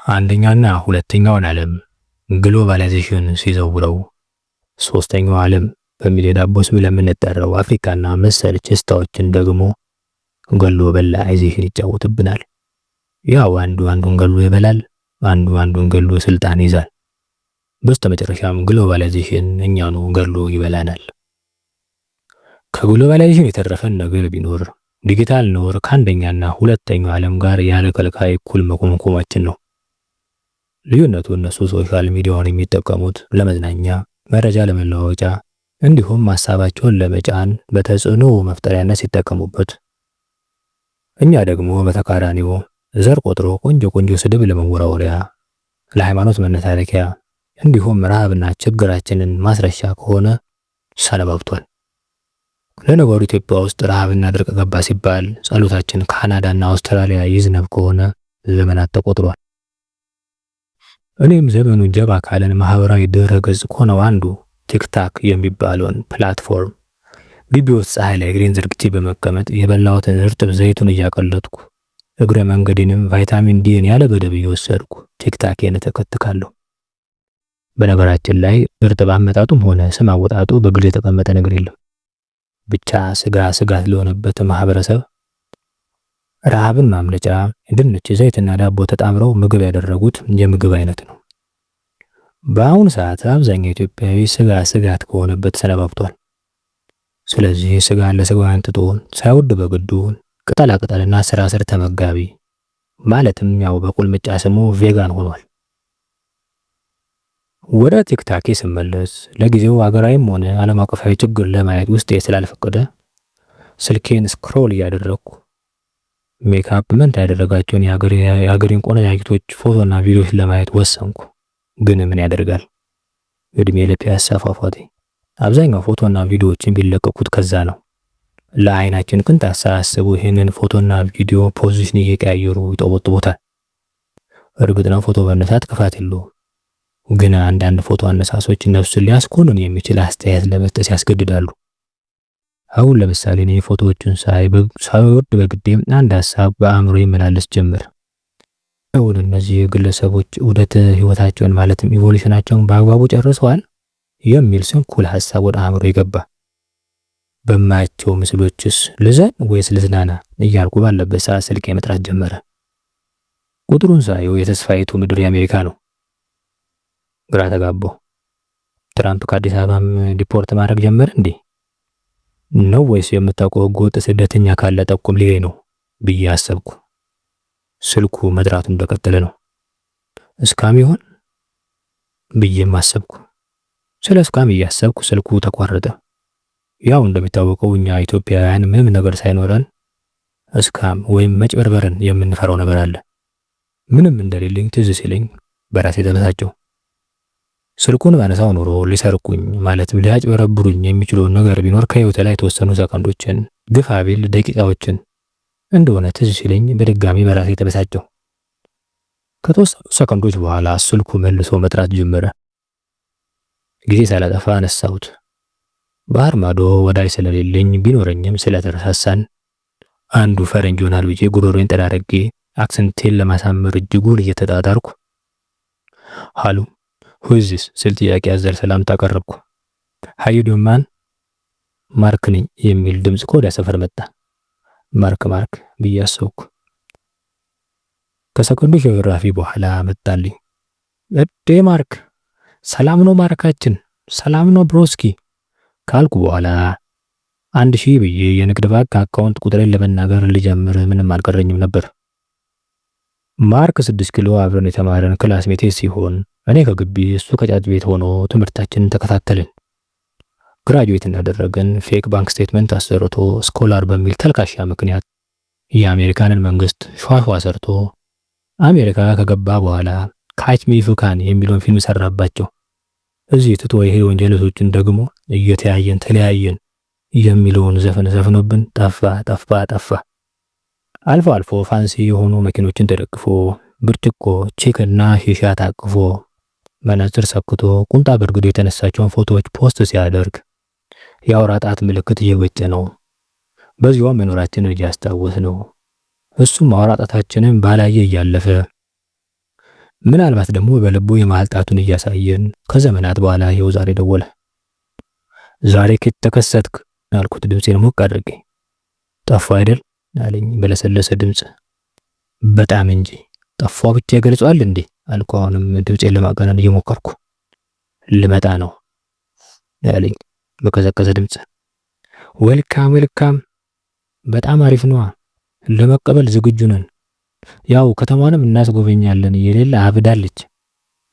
አንደኛና ሁለተኛውን ዓለም globalization ሲዘውረው፣ ሶስተኛው ዓለም በሚል የዳቦ ስም ለምንጠራው አፍሪካና መሰል ችስታዎችን ደግሞ ገሎ በላization ይጫወትብናል። ያው አንዱ አንዱን ገሎ ይበላል፣ አንዱ አንዱን ገሎ ስልጣን ይዛል። በስተመጨረሻም globalization እኛኑ ገሎ ይበላናል። ከ globalization የተረፈን ነገር ቢኖር ዲጂታል ኖር ከአንደኛና ሁለተኛው ዓለም ጋር ያለ ከልካይ እኩል መኮምኮማችን ነው። ልዩነቱ እነሱ social media ውን የሚጠቀሙት ለመዝናኛ፣ መረጃ ለመለዋወጫ እንዲሁም ሀሳባቸውን ለመጫን በተጽዕኖ መፍጠሪያነት ሲጠቀሙበት፣ እኛ ደግሞ በተቃራኒው ዘር ቆጥሮ ቆንጆ ቆንጆ ስድብ ለመወራወሪያ፣ ለሃይማኖት መነታረኪያ እንዲሁም ረሃብና ችግራችንን ማስረሻ ከሆነ ሰነባብቷል። ለነገሩ ኢትዮጵያ ውስጥ ረሃብና ድርቅ ገባ ሲባል ጸሎታችን ካናዳና አውስትራሊያ ይዝነብ ከሆነ ዘመናት ተቆጥሯል። እኔም ዘመኑ ጀባ ካለን ማህበራዊ ድረ ገጽ ከሆነው አንዱ TikTok የሚባለውን platform ግቢ ውስጥ ፀሐይ ላይ እግሬን ዘርግቼ በመቀመጥ የበላሁትን እርጥብ ዘይቱን እያቀለጥኩ፣ እግረ መንገዴንም vitamin D ን ያለ ገደብ እየወሰድኩ TikTok ኤን እተከትካለሁ። በነገራችን ላይ እርጥብ አመጣጡም ሆነ ስም አወጣጡ በግልጽ የተቀመጠ ነገር የለም። ብቻ ስጋ ስጋት ለሆነበት ማህበረሰብ ረሃብን ማምለጫ ድንች፣ ዘይትና ዳቦ ተጣምረው ምግብ ያደረጉት የምግብ አይነት ነው። በአሁኑ ሰዓት አብዛኛው ኢትዮጵያዊ ስጋ ስጋት ከሆነበት ሰነባብቷል። ስለዚህ ስጋን ለስጋውያን ትቶ ሳይወድ በግዱ ቅጠላ ቅጠልና ስራ ስር ተመጋቢ፣ ማለትም ያው በቁልምጫ ስሙ vegan ሆኗል። ወደ TikTok ኤ ስመለስ ለጊዜው ሀገራዊም ሆነ ዓለም አቀፋዊ ችግር ለማየት ውስጤ ስላልፈቀደ ስልኬን scroll እያደረግኩ ሜካፕ መንታ ያደረጋቸውን የሀገሬን ቆነጃጅቶች ፎቶና ቪዲዮዎች ለማየት ወሰንኩ። ግን ምን ያደርጋል፣ እድሜ ለፒያሳ ፏፏቴ አብዛኛው ፎቶና ቪዲዮዎች የሚለቀቁት ከዛ ነው። ለአይናችን ቅንጣት ሳያስቡ ይህንን ፎቶና ቪዲዮ position እየቀያየሩ ይጦበጥቡታል። እርግጥ ነው ፎቶ መነሳት ክፋት የለውም። ግን አንዳንድ ፎቶ አነሳሶች ነፍስን ሊያስኮንን የሚችል አስተያየት ለመስጠት ያስገድዳሉ። አሁን ለምሳሌ እኔ ፎቶዎቹን ሳይ ሳይወድ በግዴ አንድ ሀሳብ በአእምሮ ይመላለስ ጀመር። እውን እነዚህ ግለሰቦች ዑደተ ህይወታቸውን ማለትም evolution ኣቸውን በአግባቡ ጨርሰዋል የሚል ስንኩል ሀሳብ ወደ አእምሮ ይገባ። በማያቸው ምስሎችስ ልዘን ወይስ ልዝናና እያልኩ ባለበት ሰዓት ስልኬ መጥራት ጀመረ። ቁጥሩን ሳየው የተስፋይቱ ምድር የአሜሪካ ነው። ግራ ተጋባሁ። ትራምፕ ከአዲስ አበባም deport ማድረግ ጀመረ እንዴ ነው ወይስ የምታውቀው ህገወጥ ስደተኛ ካለ ጠቁም ሊለኝ ነው ብዬ አሰብኩ። ስልኩ መጥራቱን እንደቀጠለ ነው። Scam ይሆን ብዬም አሰብኩ። ስለ scam እያሰብኩ ስልኩ ተቋረጠ። ያው እንደሚታወቀው እኛ ኢትዮጵያውያን ምንም ነገር ሳይኖረን scam ወይም መጭበርበርን የምንፈራው ነገር አለ። ምንም እንደሌለኝ ትዝ ሲለኝ በራሴ ተበሳጨሁ። ስልኩን ባነሳው ኖሮ ሊሰርቁኝ ማለትም ሊያጭበረብሩኝ የሚችለውን ነገር ቢኖር ከህይወቴ ላይ የተወሰኑ ሰከንዶችን፣ ግፋ ቢል ደቂቃዎችን እንደሆነ ትዝ ሲለኝ በድጋሚ በራሴ ተበሳጨሁ። ከተወሰኑ ሰከንዶች በኋላ ስልኩ መልሶ መጥራት ጀመረ። ጊዜ ሳላጠፋ አነሳሁት። ባህር ማዶ ወዳጅ ስለሌለኝ፣ ቢኖረኝም ስለተረሳሳን አንዱ ፈረንጅ ይሆናል ብዬ ጉሮሮዬን ጠራርጌ accent ኤን ለማሳመር እጅጉን እየተጣጣርኩ "Hello, who's this?" ስል ጥያቄ አዘል ሰላምታ አቀረብኩ። "How you doing, man? ማርክ ነኝ" የሚል ድምፅ ከወዲያ ሰፈር መጣ። ማርክ ማርክ ብዬ አሰብኩ። ከሰከንዶች ሽርፍራፊ በኋላ መጣልኝ። "እዴ ማርክ፣ ሰላም ነው ማርካችን፣ ሰላም ነው broski" ካልኩ በኋላ 1000 ብዬ የንግድ ባንክ account ቁጥሬን ለመናገር ልጀምር ምንም አልቀረኝም ነበር። ማርክ 6 ኪሎ አብረን የተማረን classmate ኤ ሲሆን እኔ ከግቢ እሱ ከጫት ቤት ሆኖ ትምህርታችንን ተከታተልን። Graduate እንዳደረግን fake bank statement አሰርቶ scholar በሚል ተልካሻ ምክንያት የአሜሪካንን መንግስት ሿሿ ሰርቶ አሜሪካ ከገባ በኋላ Catch Me If You Can የሚለውን ፊልም ሰራባቸው። እዚህ ትቶ ይሄ ወንጀለቶችን ደግሞ እየተያየን ተለያየን የሚለውን ዘፈን ዘፍኖብን ጠፋ ጠፋ ጠፋ። አልፎ አልፎ fancy የሆኑ መኪኖችን ተደግፎ፣ ብርጭቆ chick ና ሺሻ ታቅፎ፣ መነጽር ሰክቶ፣ ቁምጣ በርግዶ የተነሳቸውን ፎቶዎች post ሲያደርግ የአውራ ጣት ምልክት እየገጨ ነው። በዚያው መኖራችንን እያስታወስ ነው። እሱም አውራ ጣታችንን ባላየ እያለፈ ምናልባት ደግሞ በልቡ የመሃል ጣቱን እያሳየን ከዘመናት በኋላ ይኸው ዛሬ ደወለ። ዛሬ ከየት ተከሰትክ አልኩት ድምፄን ሞቅ አድርጌ። ጠፋ አይደል አለኝ በለሰለሰ ድምፅ። በጣም እንጂ ጠፋ ብቻ ይገልጸዋል እንዴ አልኩ አሁንም ድምፄን ለማቀነን እየሞከርኩ። ልመጣ ነው አለኝ በቀዘቀዘ ድምፅ። Welcome welcome፣ በጣም አሪፍ ነዋ። ለመቀበል ዝግጁ ነን። ያው ከተማዋንም እናስጎበኛለን። የሌለ አብዳለች፣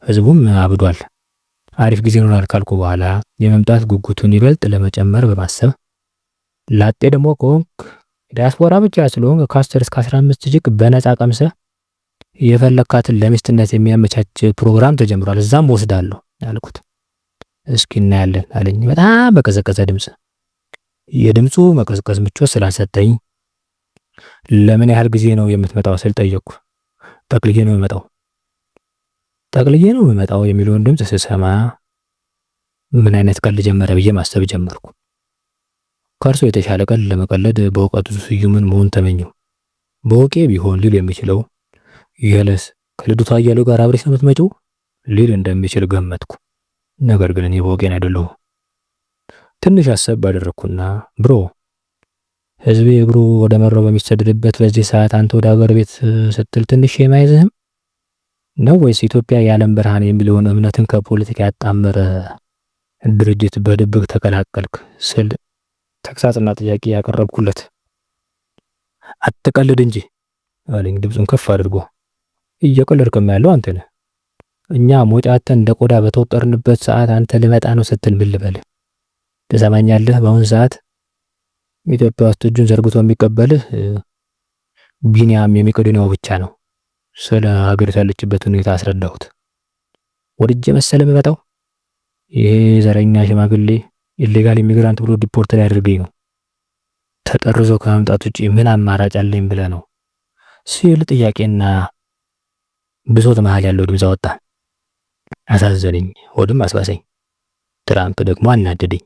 ህዝቡም አብዷል። አሪፍ ጊዜ ይኖራል ካልኩ በኋላ የመምጣት ጉጉቱን ይበልጥ ለመጨመር በማሰብ ላጤ ደግሞ ከሆንክ፣ ዲያስፖራ ብቻ ስለሆንክ ከ10 እስከ 15 chick በነፃ ቀምሰህ የፈለካትን ለሚስትነት የሚያመቻች ፕሮግራም ተጀምሯል፣ እዛም ወስዳለሁ አልኩት። እስኪ እናያለን አለኝ በጣም በቀዘቀዘ ድምፅ። የድምፁ መቀዝቀዝ ምቾት ስላልሰጠኝ ለምን ያህል ጊዜ ነው የምትመጣው ስል ጠየቅኩ። ጠቅልዬ ነው የምመጣው፣ ጠቅልዬ ነው የምመጣው የሚለውን ድምፅ ስሰማ ምን አይነት ቀልድ ጀመረ ብዬ ማሰብ ጀመርኩ። ከእርሱ የተሻለ ቀልድ ለመቀለድ በእውቀቱ ስዩምን መሆን ተመኘሁ። በወቄ ቢሆን ሊል የሚችለው የለስ ከልደቱ አያሌው ጋር አብረሽ ነው የምትመጪው ሊል እንደሚችል ገመትኩ። ነገር ግን እኔ በወቄን አይደለሁ። ትንሽ አሰብ አደረግኩና bro፣ ህዝቤ እግሩ ወደ መራው በሚሰደድበት በዚህ ሰዓት አንተ ወደ ሀገር ቤት ስትል ትንሽ የማይዝህም ነው ወይስ ኢትዮጵያ የዓለም ብርሃን የሚለውን እምነትን ከፖለቲካ ያጣመረ ድርጅት በድብቅ ተቀላቀልክ ስል ተግሳጽና ጥያቄ ያቀረብኩለት። አትቀልድ እንጂ አለኝ ድምፁን ከፍ አድርጎ። እየቀለድክም ያለው አንተ ነህ። እኛ ሞጫተን እንደ ቆዳ በተወጠርንበት ሰዓት አንተ ልመጣ ነው ስትል ምን ልበልህ? ትሰማኛለህ? በአሁን ሰዓት ኢትዮጵያ ውስጥ እጁን ዘርግቶ የሚቀበልህ ቢኒያም የመቄዶንያው ብቻ ነው። ስለ ሀገሪቱ ያለችበት ሁኔታ አስረዳሁት። ወድጄ መሰለ የምመጣው? ይሄ ዘረኛ ሽማግሌ illegal immigrant ብሎ deport ሊያደርገኝ ነው። ተጠርዞ ከመምጣት ውጪ ምን አማራጭ አለኝ ብለህ ነው ሲል ጥያቄና ብሶት መሃል ያለው ድምፅ አወጣ። አሳዘነኝ፣ ሆድም አስባሰኝ። ትራምፕ ደግሞ አናደደኝ።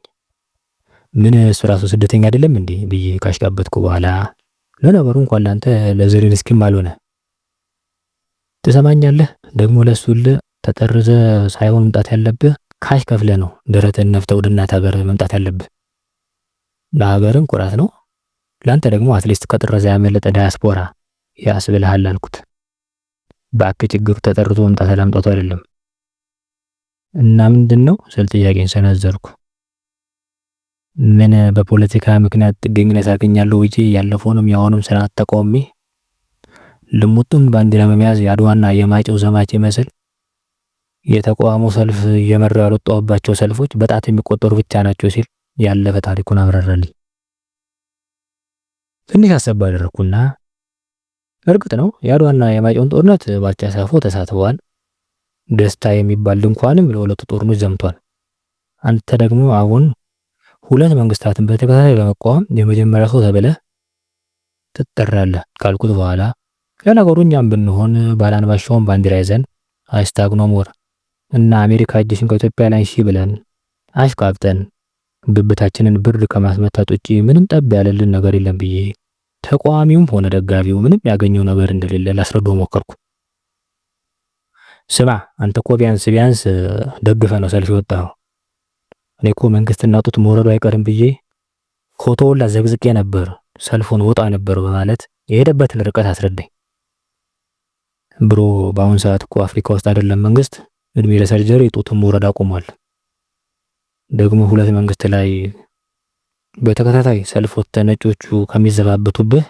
ምን እሱ ራሱ ስደተኛ አይደለም እንዴ ብዬ ካሽቃበትኩ በኋላ ለነገሩ እንኳን ላንተ ለዘሌንስኪም አልሆነ። ትሰማኛለህ? ደግሞ ለሱ ተጠርዘ ሳይሆን መምጣት ያለብህ cash ከፍለህ ነው ደረትህን ነፍተህ ወደ እናት ሀገር መምጣት ያለብህ። ለሀገርም ኩራት ነው፣ ለአንተ ደግሞ at least ከጥረዛ ያመለጠ ዳያስፖራ ያስብልሃል አልኩት። እባክህ ችግሩ ተጠርዞ መምጣት አለመምጣቱ አይደለም። እና ምንድን ነው ስል ጥያቄን ሰነዘርኩ። ምን በፖለቲካ ምክንያት ጥገኝነት አገኛለሁ ብዬ ያለፈውንም የአሁኑም ስርዓት ተቃውሜ ልሙጡን ባንዲራ በመያዝ የአድዋና የማይጨው ዘማች ይመስል የተቃውሞ ሰልፍ እየመራው ያልወጣሁባቸው ሰልፎች በጣት የሚቆጠሩ ብቻ ናቸው ሲል ያለፈ ታሪኩን አብራራልኝ። ትንሽ አሰብ አደረኩና እርግጥ ነው የአድዋና የማይጨውን ጦርነት ባልቻ ሳፎ ተሳትፈዋል። ደስታ የሚባል ድንኳንም ለሁለቱ ጦርኖች ዘምቷል። አንተ ደግሞ አሁን ሁለት መንግስታትን በተከታታይ በመቃወም የመጀመሪያ ሰው ተብለህ ትጠራለህ ካልኩት በኋላ ለነገሩ እኛም ብንሆን ባላንባሻውን ባንዲራ ይዘን #NoMore እና አሜሪካ እጅሽን ከኢትዮጵያ ላይ አንሺ ብለን አሽቃብጠን ብብታችንን ብርድ ከማስመታት ውጪ ምንም ጠብ ያለልን ነገር የለም ብዬ ተቃዋሚውም ሆነ ደጋፊው ምንም ያገኘው ነገር እንደሌለ ላስረዳው ሞከርኩ። ስማ አንተ እኮ ቢያንስ ቢያንስ ደግፈህ ነው ሰልፍ የወጣኸው። እኔ እኮ መንግስትና ጡት መውረዱ አይቀርም ብዬ ፎቶውን ላዘግዝቄ ነበር፣ ሰልፉን ወጣ ነበር በማለት የሄደበትን ርቀት አስረዳኝ። Bro፣ በአሁን ሰዓት እኮ አፍሪካ ውስጥ አይደለም መንግስት እድሜ ለ surgery ጡትም መውረድ አቁሟል። ደግሞ ሁለት መንግስት ላይ በተከታታይ ሰልፍ ወጥተህ ነጮቹ ከሚዘባበቱብህ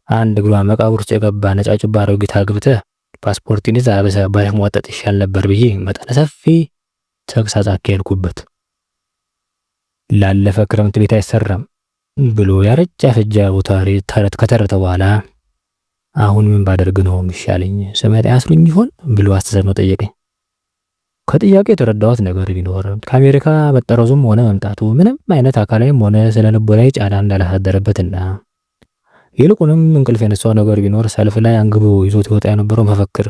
አንድ እግሯ መቃብር ውስጥ የገባ ነጫጭባ አሮጊት አግብተህ ፓስፖርትን ይዘህ አበሳ ባሽሟጠጥ ይሻል ነበር ብዬ መጠነ ሰፊ ተግሳጽ አካሄድኩበት። ላለፈ ክረምት ቤት አይሰራም ብሎ ያረጃ ያፈጃ ቦታ ተረት ከተረተ በኋላ አሁን ምን ባደርግ ነው የሚሻለኝ? ስመጣ ያስሩኝ ይሆን ብሎ አስተዛዝኖ ጠየቀኝ። ከጥያቄ የተረዳሁት ነገር ቢኖር ከአሜሪካ መጠረዙም ሆነ መምጣቱ ምንም አይነት አካላዊም ሆነ ስነ ልቦናዊ ጫና እንዳላሳደረበትና ይልቁንም እንቅልፍ የነሳው ነገር ቢኖር ሰልፍ ላይ አንግቦ ይዞት ይወጣ የነበረው መፈክር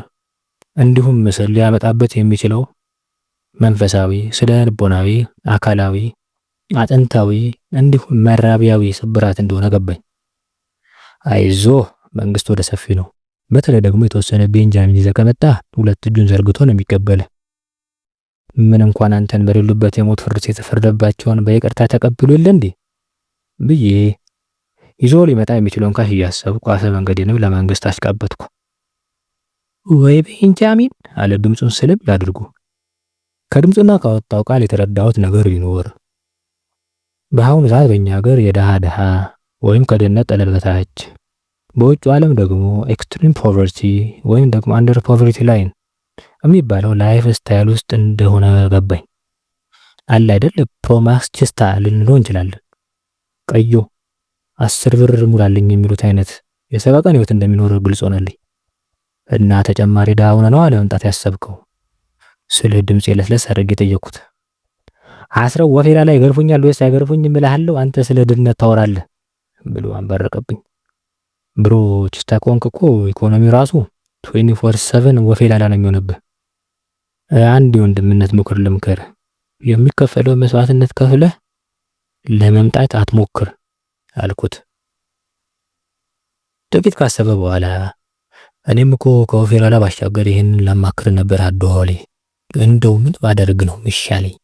እንዲሁም ምስል ሊያመጣበት የሚችለው መንፈሳዊ፣ ስነ ልቦናዊ፣ አካላዊ፣ አጥንታዊ እንዲሁም መራቢያዊ ስብራት እንደሆነ ገባኝ። አይዞህ መንግስት ወደ ሰፊ ነው። በተለይ ደግሞ የተወሰነ ቤንጃሚን ይዘህ ከመጣህ ሁለት እጁን ዘርግቶ ነው የሚቀበልህ። ምን እንኳን አንተን በሌሉበት የሞት ፍርድ የተፈረደባቸውን በይቅርታ ተቀብሎ የለ እንዴ ብዬ ይዞ ሊመጣ የሚችለውን cash እያሰብኩ አፈ መንገዴንም ለመንግስት አሽቃበትኩ። ወይ ቤንጃሚን አለ ድምፁን ስልብ አድርጎ። ከድምፁና ካወጣው ቃል የተረዳሁት ነገር ቢኖር በአሁኑ ሰዓት በእኛ ሀገር የድሃ ድሃ ወይም ከድህነት ጠለል በታች፣ በውጭ ዓለም ደግሞ extreme poverty ወይም ደግሞ under poverty line የሚባለው lifestyle ውስጥ እንደሆነ ገባኝ። አለ አይደል፣ Pro Max ችስታ ልንለው እንችላለን። ቀዮ 10 ብር ሙላልኝ የሚሉት አይነት የሰበቀን ህይወት እንደሚኖር ግልጽ ሆነልኝ። እና ተጨማሪ ድሃ ሆነ ነው ለመምጣት ያሰብከው ስለ ድምፅ ለስለስ አድርጌ ጠየቅኩት። አስረው ወፌላ ላይ ይገርፉኛል ወይስ አይገርፉኝም እልሃለሁ፣ አንተ ስለ ድህነት ታወራለህ ብሎ አንባረቀብኝ። Bro፣ ችስታ ከሆንክ እኮ ኢኮኖሚው ራሱ 24/7 ወፌላላ ነው የሚሆንብህ። አንድ የወንድምነት ምክር ልምከር፣ የሚከፈለው መስዋዕትነት ከፍለህ ለመምጣት አትሞክር አልኩት። ጥቂት ካሰበ በኋላ እኔም እኮ ከወፌላላ ባሻገር ይህንን ላማክር ነበር አደዋዋሌ፣ እንደው ምን ባደርግ ነው ሚሻለኝ?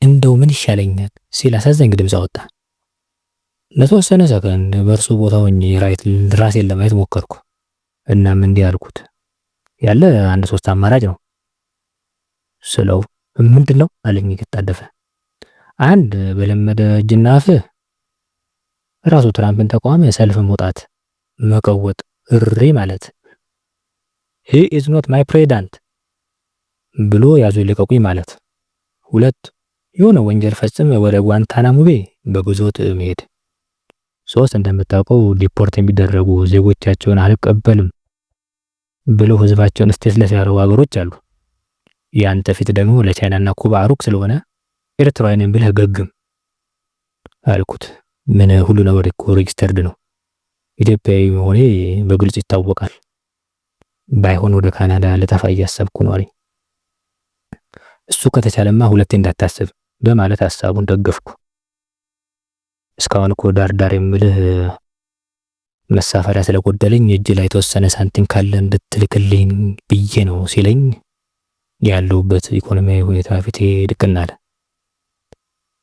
እንደው ምን ይሻለኛል ሲል አሳዛኝ ድምፅ አወጣ። ለተወሰነ ሰከንድ በእርሱ ቦታ ሆኜ ራሴን ለማየት ሞከርኩ። እናም እንዲህ አልኩት፣ ያለ አንድ ሶስት አማራጭ ነው ስለው ምንድን ነው አለኝ እየተጣደፈ። አንድ፣ በለመደ እጅና አፍህ ራሱ ትራምፕን ተቃውመህ ሰልፍ መውጣት፣ መቀወጥ፣ እሪ ማለት፣ "He is not my president" ብሎ ያዙ ይልቀቁኝ ማለት። ሁለት፣ የሆነ ወንጀል ፈጽመህ ወደ ጓንታናሞ ቤይ በግዞት መሄድ። ሶስት፣ እንደምታውቀው deport የሚደረጉ ዜጎቻቸውን አልቀበልም ብለው ህዝባቸውን stateless ያደረጉ ሀገሮች አሉ። ያንተ ፊት ደግሞ ለቻይናና ኩባ ሩቅ ስለሆነ ኤርትራዊ ነኝ ብለህ ገግም አልኩት። ምን ሁሉ ነገር እኮ registered ነው። ኢትዮጵያዊ መሆኔ በግልጽ ይታወቃል። ባይሆን ወደ ካናዳ ልጠፋ እያሰብኩ ነው አለኝ። እሱ ከተቻለማ ሁለቴ እንዳታስብ በማለት ሀሳቡን ደገፍኩ። እስካሁን እኮ ዳር ዳር የምልህ መሳፈሪያ ስለጎደለኝ እጅ ላይ የተወሰነ ሳንቲም ካለ እንድትልክልኝ ብዬ ነው ሲለኝ ያለሁበት ኢኮኖሚያዊ ሁኔታ ፊቴ ድቅን አለ።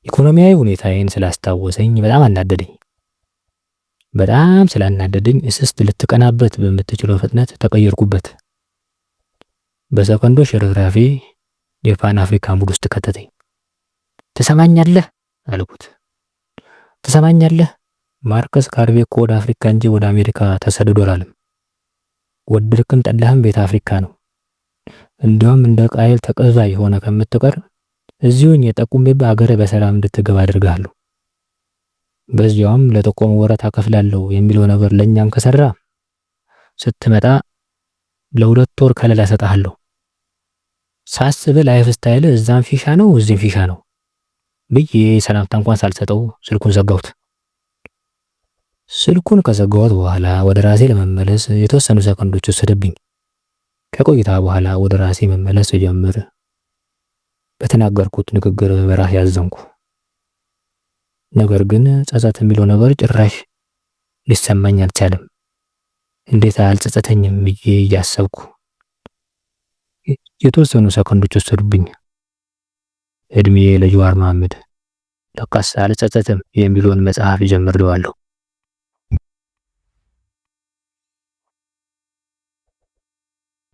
ኢኮኖሚያዊ ሁኔታዬን ስላስታወሰኝ በጣም አናደደኝ። በጣም ስላናደደኝ እስስት ልትቀናበት በምትችለው ፍጥነት ተቀየርኩበት። በሰከንዶች ርፍራፊ የፓን አፍሪካ mood ውስጥ ከተተኝ። ትሰማኛለህ አልኩት። ትሰማኛለህ? ማርከስ ጋርቬ እኮ ወደ አፍሪካ እንጂ ወደ አሜሪካ ተሰድዶ አላለም። ወደድክም ጠላህም ቤት አፍሪካ ነው። እንዲያውም እንደ ቃየል ተቀዛይ ሆነ ከምትቀር እዚሁኝ የጠቁሜብህ ሀገርህ በሰላም እንድትገባ አድርግሃለሁ። በዚያውም ለጠቆሙ ወረታ ከፍላለሁ የሚለው ነገር ለእኛም ከሰራ ስትመጣ ለ2 ወር ከለላ እሰጥሃለሁ። ሳስብ lifestyle እዛም ፊሻ ነው እዚህም ፊሻ ነው ብዬ ሰላምታ እንኳን ሳልሰጠው ስልኩን ዘጋሁት። ስልኩን ከዘጋሁት በኋላ ወደ ራሴ ለመመለስ የተወሰኑ ሰከንዶች ወሰደብኝ። ከቆይታ በኋላ ወደ ራሴ መመለስ ስጀምር በተናገርኩት ንግግር በራሴ ያዘንኩ። ነገር ግን ጸጸት የሚለው ነገር ጭራሽ ሊሰማኝ አልቻለም። እንዴት አልጸጸተኝም ብዬ እያሰብኩ የተወሰኑ ሰከንዶች ወሰዱብኝ። እድሜ ለጀዋር መሐመድ፣ ለካስ አልጸጸትም የሚለውን መጽሐፍ ጀምሬዋለሁ።